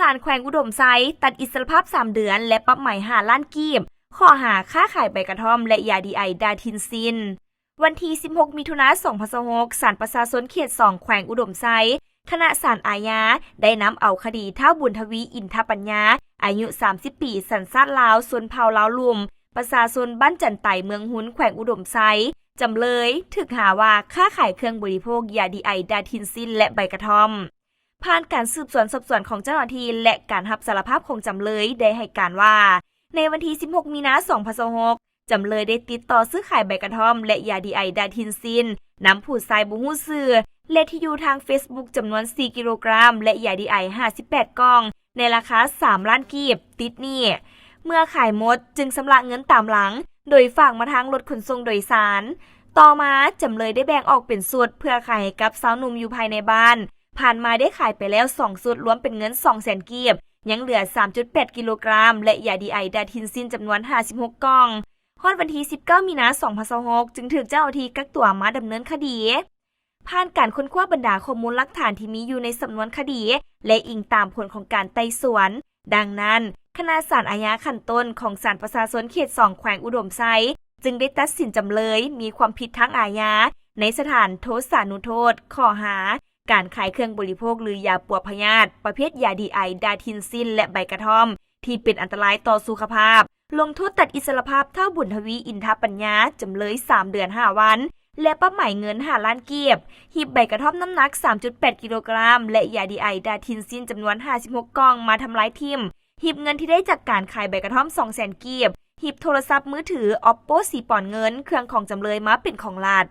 ານແຂວງອຸດົມໄຊ ຕັດອິດສະຫຼະພາບສາມເດືອນ ແລະ ປັບໃໝຫ້າລ້ານກີບ ຂໍ້ຫາຄ້າຂາຍໃບກະທ່ອມ ແລະ ຢາດີໄອດາທິນຊິນ. ວັນທີສິບຫົກ ມິຖຸນາ ສອງພັນຊາວຫົກ ສານປະຊາຊົນເຂດສອງ ແຂວງອຸດົມໄຊ ຄະນະສານອາຍາ ໄດ້ນຳເອົາຄະດີທ້າວ ບຸນທະວີ ອິນທະປັນຍາ ອາຍຸສາມສິບປີ ສັນຊາດລາວ ຊົນເຜົ່າລາວລຸ່ມ ປະຊາຊົນບ້ານຈັນໄຕ ເມືອງຮຸນ ແຂວງອຸດົມໄຊ ຈຳເລີຍຖືກຫາວ່າຄ້າຂາຍເຄື່ອງບໍລິໂພກ ຢາດີໄອດາທິນຊິນ ແລະ ໃບກະທ່ອມ. ຜ່ານການສືບສວນສອບສວນຂອງເຈົ້າໜ້າທີ່ ແລະ ການຮັບສາລະພາບຂອງຈຳເລີຍໄດ້ໃຫ້ການວ່າ ໃນວັນທີສິບຫົກ ມີນາ ສອງພັນຊາວຫົກ ຈຳເລີຍໄດ້ຕິດຕໍ່ຊື້ຂາຍໃບກະທ່ອມ ແລະ ຢາດີໄອດາທິນຊິນ ນຳຜູ້ຊາຍບໍ່ຮູ້ຊື່ ແລະ ທີ່ຢູ່ທາງເຟສບຸກ ຈຳນວນສີ່ກິໂລກຣາມ ແລະ ຢາດີໄອຫ້າສິບແປດກ່ອງ ໃນລາຄາສາມລ້ານກີບ ຕິດໜີ້. ເມື່ອຂາຍໝົດຈຶ່ງຊຳລະເງິນຕາມຫຼັງ ໂດຍຝາກມາທາງລົດຂົນສົ່ງໂດຍສານ. ຕໍ່ມາຈຳເລີຍໄດ້ແບ່ງອອກເປັນຊຸດ ເພື່ອຂາຍໃຫ້ກັບຊາວໜຸ່ມຢູ່ພາຍໃນບ້ານ. ຜ່ານມາໄດ້ຂາຍໄປແລ້ວສອງຊຸດ ລວມເປັນເງິນສອງແສນກີບ, ຍັງເຫຼືອສາມຈຸດແປດກິໂລກຣາມ ແລະ ຢາດີໄອດາທິນຊິນຈຳນວນຫ້າສິບຫົກກ່ອງ. ຮອດວັນທີສິບເກົ້າ ມີນາ ສອງພັນຊາວຫົກ ຈຶ່ງຖືກເຈົ້າໜ້າທີ່ກັກຕົວມາດຳເນີນຄະດີ. ຜ່ານການຄົ້ນຄວ້າບັນດາຂໍ້ມູນຫຼັກຖານທີ່ມີຢູ່ໃນສຳນວນຄະດີ ແລະ ອີງຕາມຜົນຂອງການໄຕ່ສວນ, ດັ່ງນັ້ນ ຄະນະສານອາຍາຂັ້ນຕົ້ນຂອງສານປະຊາຊົນເຂດສອງ ແຂວງອຸດົມໄຊ ຈຶ່ງໄດ້ຕັດສິນຈຳເລີຍມີຄວາມຜິດທາງອາຍາ ໃນສະຖານໂທສານຸໂທດ ຂໍ້ຫາ ການຂາຍເຄື່ອງບໍລິໂພກ ຫຼື ຢາປົວພະຍາດ ປະເພດຢາດີໄອ, ດາທິນຊິນ ແລະ ໃບກະທ່ອມ ທີ່ເປັນອັນຕະລາຍຕໍ່ສຸຂະພາບ, ລົງໂທດຕັດອິດສະຫຼະພາບທ້າວ ບຸນທະວີ ອິນທະປັນຍາ ຈຳເລີຍສາມເດືອນຫ້າວັນ ແລະ ປັບໃໝເງິນຫ້າລ້ານກີບ, ຮີບໃບກະທ່ອມນ້ຳໜັກສາມຈຸດແປດກິໂລກຣາມ ແລະ ຢາດີໄອ, ດາທິນຊິນ ຈຳນວນຫ້າສິບຫົກກ່ອງ ມາທຳລາຍຖິ້ມ, ຮີບເງິນທີ່ໄດ້ຈາກການຂາຍໃບກະທ່ອມສອງແສນກີບ, ຮີບໂທລະສັບມືຖື Oppo ສີປອນເງິນ ເຄື່ອງຂອງຈຳເລີຍມາເປັນຂອງລັດ.